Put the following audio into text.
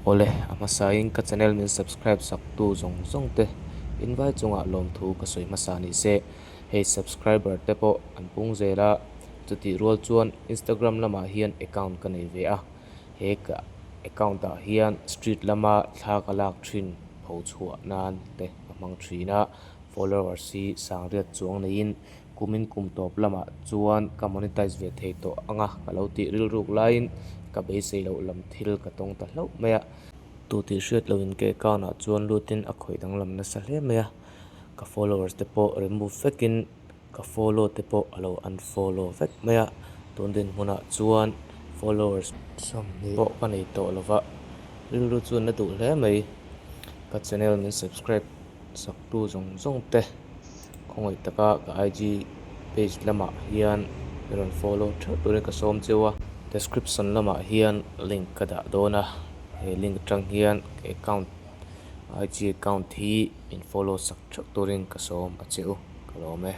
Awle, a hmasain ka channel min subscribe sak tu zawng zawng te invai chungah lawmthu ka sawi hmasa ni se. Hei subscriber te pawh an pung zel a, chutih rual chuan Instagram lamah hian account ka nei ve a, he ka account ah hian street lama thla ka lak thin pho chhuah nan te ka hmang thin a, followers hi sangriat chuang neiin kumin kum tawp lamah chuan ka monetize ve thei tawh ang a, ka lo tih rilruk laiin ka beisei loh lam thil ka tawng ta hlauh mai a. Tu tih hriat lohin ka account ah chuan lutin a khawih danglam nasa hle mai a. Ka followers te pawh remove vekin ka follow te pawh a lo unfollow vek mai a, tun dinhmunah chuan followers 20 pawh ka nei tawh lo va, rilru chuan na duh hle mai. Ka channel min subscribe sak tu zawng zawng te khawngaih taka ka IG page lamah hian i rawn follow theuh turin ka sawm cheu a, description lamah hian link ka dah dawn a, he link atang hian ka account IG account hi. In follow sak theuh turin ka sawm a che u, ka lawm e.